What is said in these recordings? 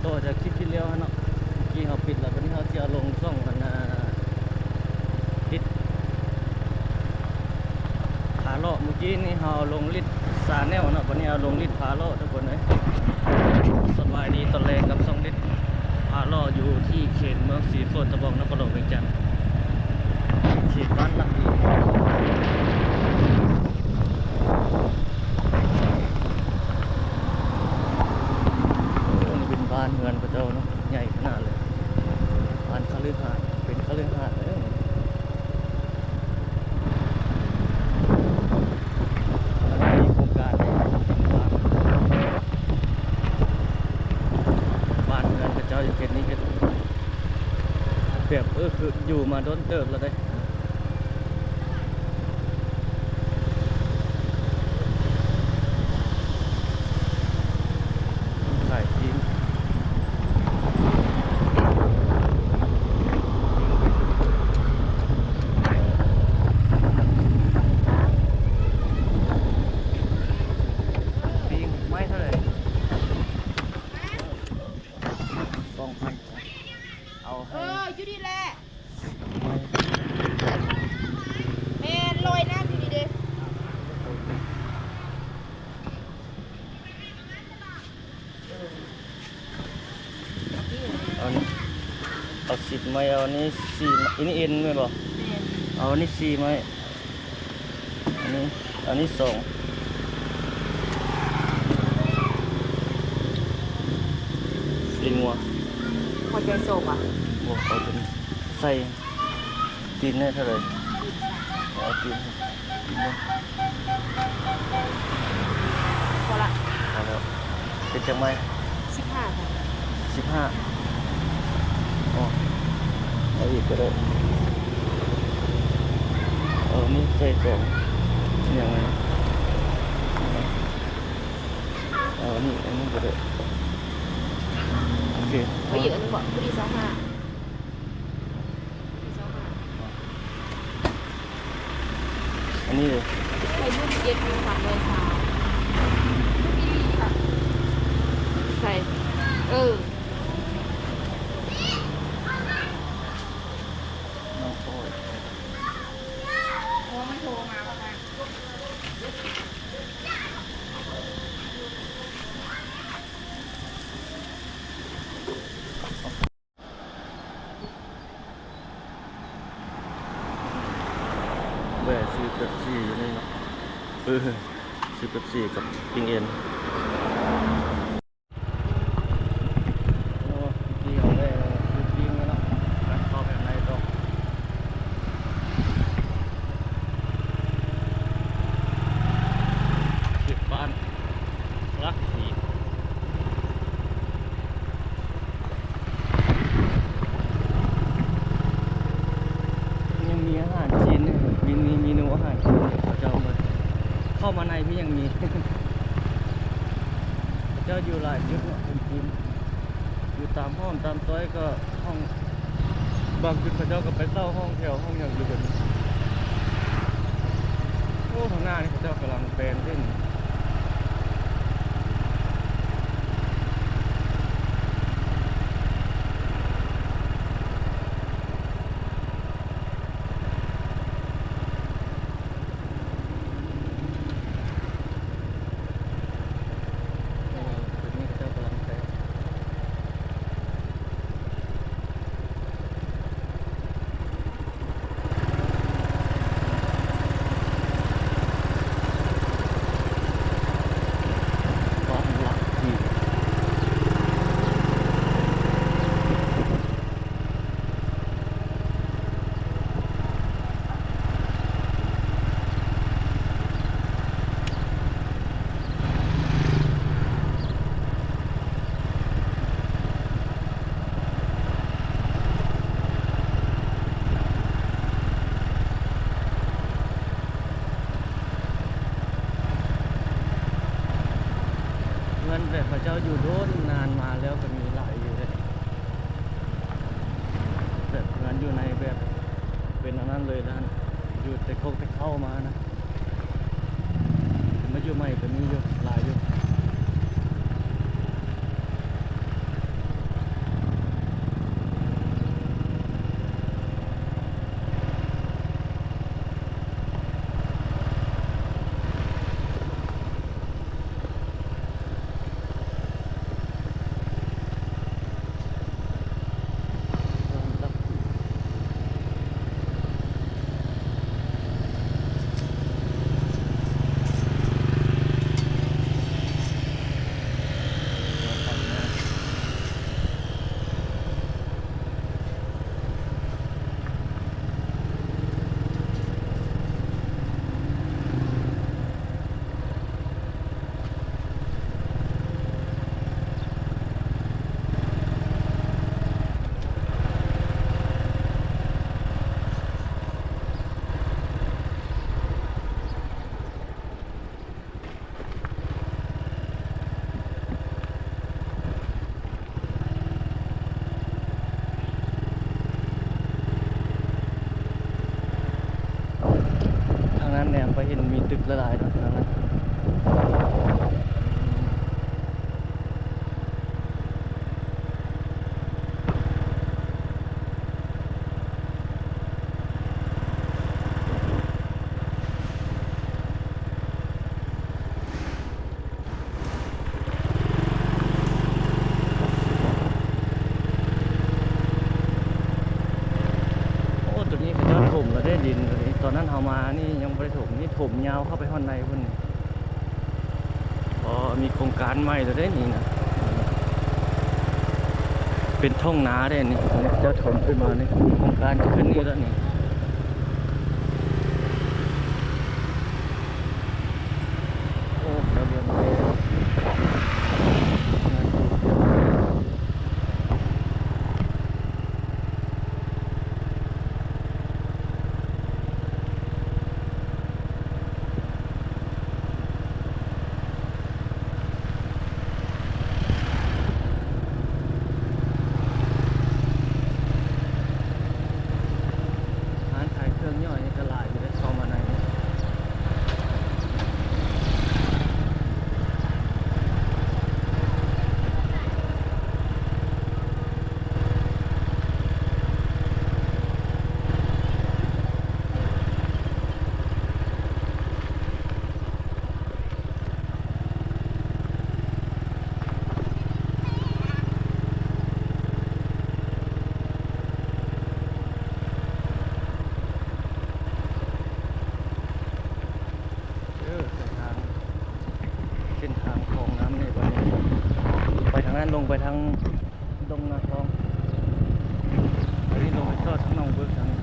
ກໍຈາກຄລິບທີ່ແລ້ວຫັ້ນເນາະ ເມື່ອກີ້ເຮົາປິດແລ້ວ ບັດນີ້ເຮົາຊິເອົາລົງຊ່ອງອັນນ່າ ລິດພາເລາະ. ເມື່ອກີ້ນີ້ເຮົາເອົາລົງລິດຊາແນວເນາະ ບັດນີ້ເອົາລົງລິດພາເລາະທຸກຄົນເອີຍ. ສະບາຍດີຕອນແລງກັບຊ່ອງລິດພາເລາະ ຢູ່ທີ່ເຂດເມືອງສີໂຄດຕະບອງ ນະຄອນຫຼວງວຽງຈັນ ເຂດບ້ານຫຼັກດີ. ໂອ້ ນີ້ເປັນບ້ານເຮືອນເຂົາເຈົ້າເນາະ ໃຫຍ່ຂະໜາດເລີຍ ບ້ານຄະລືຫາດ ເປັນຄະລືຫາດເລີຍ. ອັນນີ້ໂຄງການ ບ້ານເຮືອນເຂົາເຈົ້າຢູ່ເຂດນີ້ ເຮັດແບບ ເອີ ຄືຢູ່ມາດົນເຕີບແລ້ວເດ້. ຂາຍປີ້ງ ປີ້ງໄມ້ເທົ່າໃດ? ສອງພັນ ເອົາໃຫ້ ເອີ ຢູ່ນີ້ແຫຼະ. ແມ່ນ ລອຍນ້ຳຢູ່ນີ້ເດ້. ອັນ ເອົາສິບໄມ້ ເອົາອັນນີ້ສີ່ໄມ້ ອັນນີ້ເອັນແມ່ນບໍ່? ແມ່ນ ເອົາອັນນີ້ສີ່ໄມ້ ອັນນີ້ ອັນນີ້ສອງ ຕີນງົວ ພໍໃຈສອງຫວາ? ບໍ່ ເອົາຕົວນີ້ໃສ່. ຕີນນີ້ເທົ່າໃດ? ເອົາຕີນ ຕີນນີ້ ພໍລະ ພໍແລ້ວ. ເປັນຈັກໄມ້? ສິບຫ້າ ສິບຫ້າ. ອໍ ເອົາອີກກໍໄດ້. ເອົານີ້ໃສ່ສອງ ຫຍັງນີ້ ເອົານີ້ ອັນນີ້ກໍໄດ້. ໂອເຄ ເອົາອີກອັນໜຶ່ງບໍ? ພໍດີຊາວຫ້າ ພໍດີຊາວຫ້າ. ອັນນີ້ເດ? ໃສ່ລຸ້ນເຈັດພັນສາມຮ້ອຍຊາວ ລຸ້ນອີ່ຫຼີນີ້ລະ. ໃສ່ ເອີ ນ້ອງໂອ້ຍ ໂອ້ ມັນໂທມາວ່າ ແວ່ຊື້ເປັບຊີຢູ່ນີ້ເນາະ ເອີ ຊື້ເປັບຊີກັບປີ້ງເອັນ. ໂອ້ ເມື່ອກີ້ເຮົາໄດ້ຊື້ປີ້ງແລ້ວເນາະ ກັນເຂົ້າໄປຂ້າງໃນຕໍ່ ເຂດບ້ານຫຼັກສີ່. ຍັງມີອາຫານຈີນ ມີ ມີເມນູອາຫານຈີນ ເຂົາເຈົ້າເປີດ ເຂົ້າມາໃນພີ້ຍັງມີ ເຂົາເຈົ້າຢູ່ຫຼາຍຈຸດເນາະ ຄົນຈີນ ຢູ່ຕາມຮ່ອມຕາມຊອຍກໍຫ້ອງ ບາງຈຸດເຂົາເຈົ້າກໍໄປເຊົ່າຫ້ອງແຖວຫ້ອງຫຍັງຢູ່ກັນ. ໂອ້ ທາງໜ້ານີ້ເຂົາເຈົ້າກຳລັງແປງເສັ້ນ. ເຮືອນແບບເຂົາເຈົ້າຢູ່ດົນນານມາແລ້ວກໍມີຫຼາຍຢູ່ເດ້ ແບບເຮືອນຢູ່ໃນແບບເປັນອັນນັ້ນເລີຍນະ ຢູ່ແຕ່ກົກແຕ່ເຄົ້າມານະ. ມາຢູ່ໃໝ່ກໍມີຢູ່ ຫຼາຍຢູ່. ເຫັນມີຕຶກຫຼາຍໆເນາະ ແຖວນັ້ນ. ໂອ້ ໂຕນີ້ເຂົາເຈົ້າຖົມແລ້ວເດ້ ດິນໂຕນີ້. ຕອນນັ້ນເຮົາມານີ້ຍັງບໍ່ໄດ້ຖົມ ນີ້ຖົມຍາວເຂົ້າໄປຮອດໃນພຸ້ນ. ອໍ ມີໂຄງການໃໝ່ແລ້ວເດ້ນີ້ນະ ເປັນທົ່ງນາເດ້ນີ້ ເຂົາເຈົ້າຖົມຂຶ້ນມານີ້ ໂຄງການຈະຂຶ້ນນີ້ແລ້ວນີ້. ໂອ້ ຈະເບິ່ງເດ້ ງານປູກ. ຮ້ານຂາຍເຄື່ອງຍ່ອຍນີ້ກໍຫຼາຍຢູ່ເດ້ ເຂົ້າມາໃນນີ້. ເອີ ເສັ້ນທາງ ເສັ້ນທາງຂອງນ້ຳນີ້ ບັດນີ້ໄປທາງນັ້ນ ລົງໄປທາງ ດົງນາທອງ ອັນນີ້ລົງໄປຈອດທາງໜອງບຶກທາງນີ້.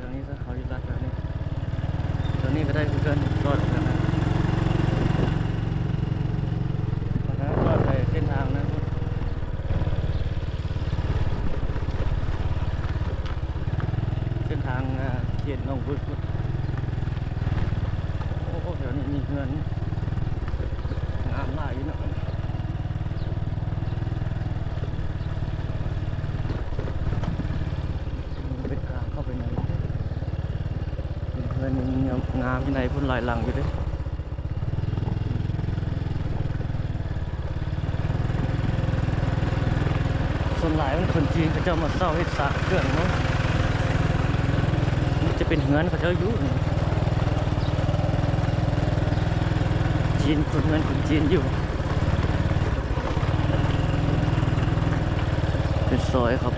ທາງນີ້ ເຮົາຢູ່ລັດແຖວນີ້ ແຖວນີ້ກໍໄດ້ຄືກັນ ຊອດຄືກັນນະ ຊອດໄປເສັ້ນທາງນະ ເສັ້ນທາງ ເຂດໜອງບຶກພຸ້ນ. ໂອ້ ແຖວນີ້ມີເຮືອນງາມຫຼາຍຢູ່ເນາະ. ເປັນທາງເຂົ້າໄປໃນ ເປັນເຮືອນງາມຢູ່ໃນພຸ້ນ ຫຼາຍຫຼັງຢູ່ເດ້. ສ່ວນຫຼາຍມັນຄົນຈີນເຂົາເຈົ້າມາເຊົ່າເຮັດສາເຄື່ອງເນາະ ມັນຈະເປັນເຮືອນເຂົາເຈົ້າຢູ່ ຈີນ ຄົນເຮືອນຄົນຈີນຢູ່ ເປັນຊອຍເຂົາ.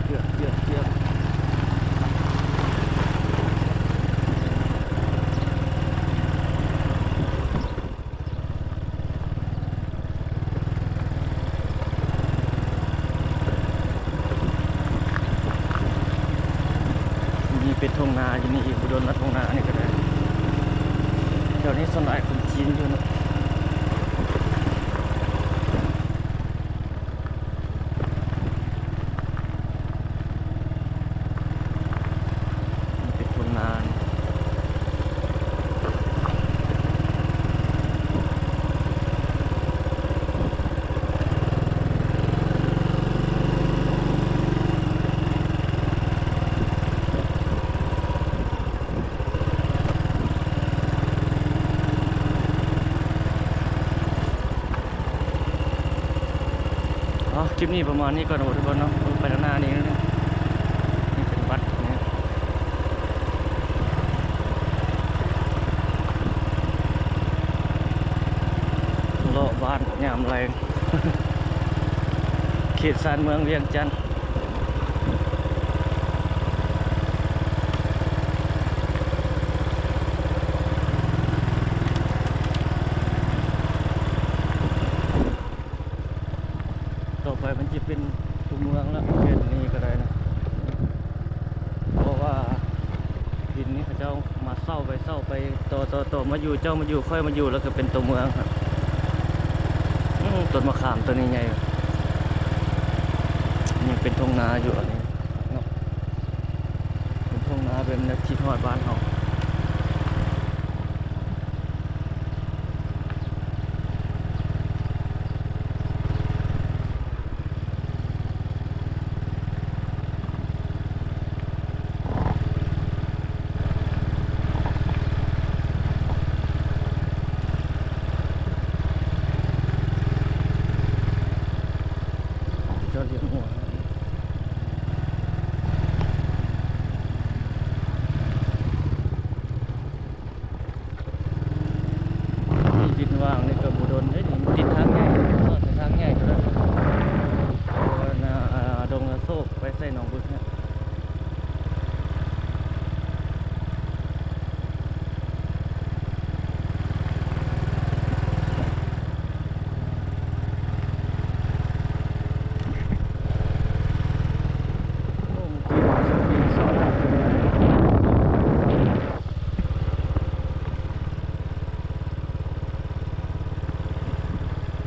ເກືອບ ເກືອບ ເກືອບ ມີເປັນທົ່ງນາຢູ່ນີ້ອີກ ບໍ່ດົນລະທົ່ງນານີ້ກໍໄດ້. ແຖວນີ້ສ່ວນຫຼາຍຄົນຈີນຢູ່ເນາະ. ເປັນທົ່ງນາ. ເອົາ ຄລິບນີ້ປະມານນີ້ກ່ອນເນາະທຸກຄົນເນາະ. ໄປທາງໜ້ານີ້ ນີ້ເປັນວັດນີ້ ເລາະບ້ານຍາມແລງ. ເຂດຊານເມືອງວຽງຈັນ. ຕໍ່ໄປມັນຈະເປັນຕົວເມືອງລະ ເຂດນີ້ກໍໄດ້ນະ ເພາະວ່າດິນນີ້ເຂົາເຈົ້າມາເຊົ່າໄປ ເຊົ່າໄປ ຕໍ່ ຕໍ່ ຕໍ່ ມາຢູ່ເຈົ້າມາຢູ່ ຂ້ອຍມາຢູ່ ແລ້ວກໍເປັນຕົວເມືອງ. ອືມ ຕົ້ນມະຂາມຕົ້ນໃຫຍ່ໆ ຍັງເປັນທົ່ງນາຢູ່ອັນນີ້ເນາະ ເປັນທົ່ງນາ ເປັນແນວຄິດຮອດບ້ານເຮົາ. ເຈົ້າລ້ຽງງົວ. ທີ່ດິນວ່າງນີ້ກໍບໍ່ດົນເດ້ນີ້ ມັນຕິດທາງໃຫຍ່ ເຂົ້າໃສ່ທາງໃຫຍ່ໂຕນັ້ນ ເຂົ້າອັນນ່າ ດົງນາໂຊກ ໄປໃສ່ໜອງບຶກຫັ້ນ.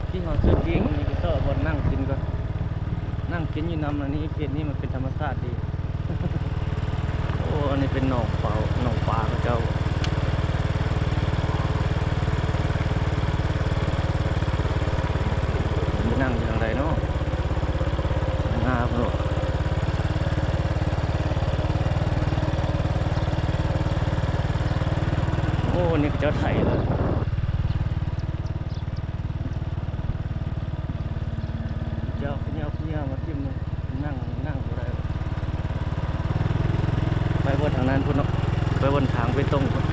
ທີ່ເຮົາຊື້ປີ້ງນີ້ ໄປຊອກບ່ອນນັ່ງກິນກ່ອນ ນັ່ງກິນຢູ່ນຳອັນນີ້ ເຂດນີ້ມັນເປັນທຳມະຊາດດີ. ໂອ້ ອັນນີ້ເປັນໜອງປາ ໜອງປາເຂົາເຈົ້າ ໄປນັ່ງຢູ່ທາງໃດເນາະ? ງາມເນາະ. ໂອ້ ນີ້ເຂົາເຈົ້າໄຖແລ້ວ ເຈົ້າເຂົາເຈົ້າເອົາເຫຍື່ອມາຖິ້ມ ນັ່ງ ນັ່ງບໍ່ໄດ້ ໄປເບິ່ງທາງນັ້ນພຸ້ນເນາະ ໄປເບິ່ງທາງເບຕົງພຸ້ນ.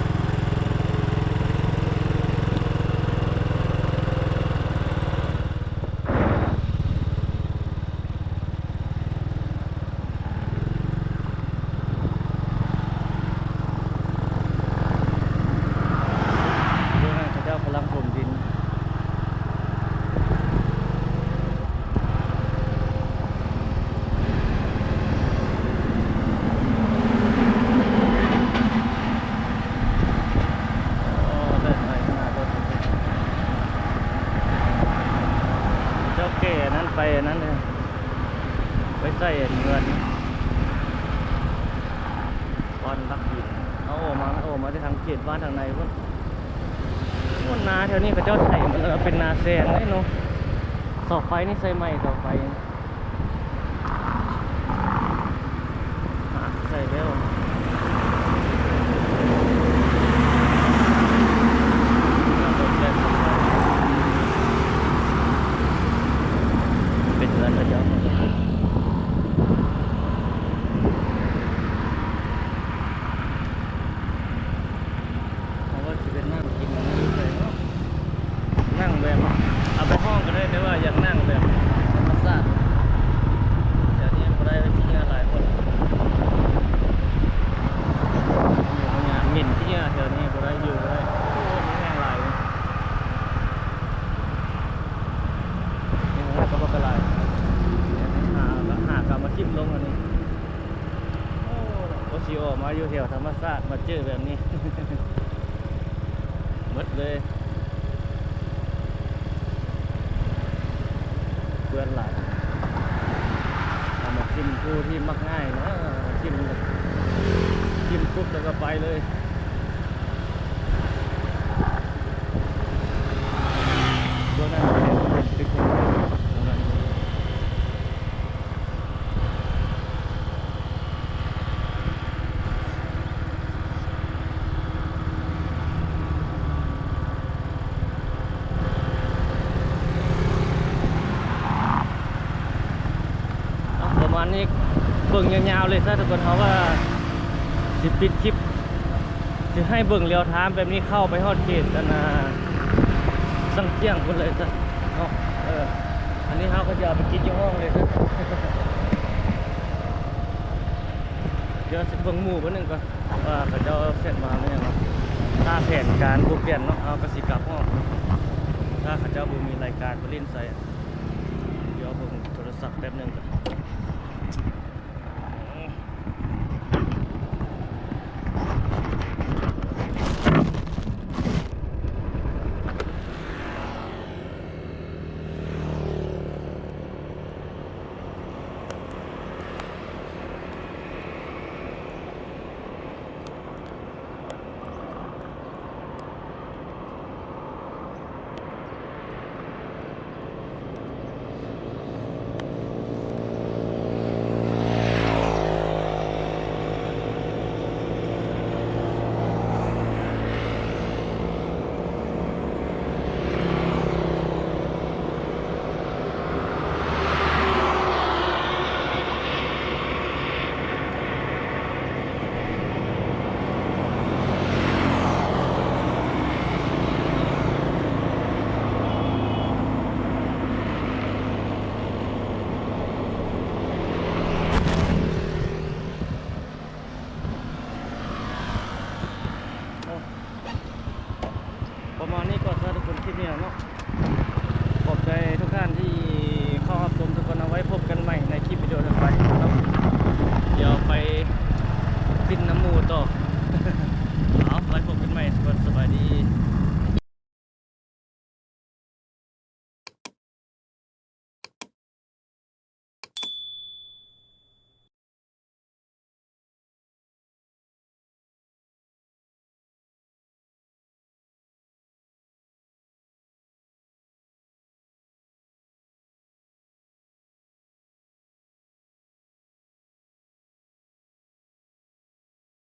ເບິ່ງນັ້ນເຂົາເຈົ້າກຳລັງຖົມດິນ. ອໍ ໄດ້ໄຖຂະໜາດລົດ ເຈົ້າແກ່ອັນນັ້ນໄປອັນນັ້ນເລີຍ ໄປໃສ່ເຮືອນ ບ່ອນຫຼັກດິນ ເອົາອອກມາ ເອົາອອກມາແຕ່ທາງເຂດບ້ານທາງໃນພຸ້ນ. ໂອ້ ນາແຖວນີ້ເຂົາເຈົ້າໄຖໝົດແລ້ວ ເປັນນາແຊງເດ້ເນາະ. ເສົາໄຟນີ້ໃສ່ໃໝ່ ເສົາໄຟ ຫາກໃສ່ແລ້ວ ເປັນເຮືອນເຂົາເຈົ້າ. ເຮົາວ່າຊິໄປນັ່ງກິນອັນນັ້ນຢູ່ໃສເນາະ ນັ່ງແບບ ເອົາໄປຮ້ອງກໍໄດ້ ແຕ່ວ່າຢາກນັ່ງແບບທຳມະຊາດ ແຖວນີ້ບໍ່ໄດ້ ຂີ້ເຫຍື້ອຫຼາຍຄົນ ໝິ່ນຂີ້ເຫຍື້ອແຖວນີ້ບໍ່ໄດ້ ຢູ່ບໍ່ໄດ້ ໂອ້ ມີແຮງຫຼາຍ ມີແຮງຫຼາຍ ກໍບໍ່ກະຫຼາຍ ຫາ ຫາກໍເອົາມາຖິ້ມລົງອັນນີ້. ໂອ້ ກໍຊິອອກມາຢູ່ແຖວທຳມະຊາດ ມາເຈີແບບນີ້ ໝົດເລີຍ ເປື້ອນຫຼາຍ. ເອົາມາຖິ້ມ ຜູ້ທີ່ມັກງ່າຍນະ ຖິ້ມ ຖິ້ມປຸບແລ້ວກໍໄປເລີຍ. ໂຕນັ້ນເປັນຕຶກ ໂຕນັ້ນ ເອົາ ປະມານນີ້ ເບິ່ງຍາວໆເລີຍຊະທຸກຄົນ. ເຮົາວ່າຊິປິດຄລິບ ຊິໃຫ້ເບິ່ງລຽວທາມແບບນີ້ ເຂົ້າໄປຮອດເຂດອັນນ່າ ສັງຈຽງພຸ້ນເລີຍຊະເນາະ. ເອີ ອັນນີ້ເຮົາກໍຈະເອົາໄປກິນຢູ່ຫ້ອງເລີຍ. ດຽວຊິເບິ່ງໝູ່ເພິ່ນໜຶ່ງກ່ອນ ວ່າເຂົາເຈົ້າແຊັດມາແມ່ນຫຍັງເນາະ. ຖ້າແຜນການບໍ່ປ່ຽນເນາະ ເຮົາກໍຊິກັບຫ້ອງ. ຖ້າເຂົາເຈົ້າບໍ່ມີລາຍການໄປຫຼິ້ນໃສ ດຽວເບິ່ງໂທລະສັບແປັບໜຶ່ງກ່ອນ. ປະມານນີ້ກ່ອນຊະທຸກຄົນ ຄລິບນີ້ເນາະ.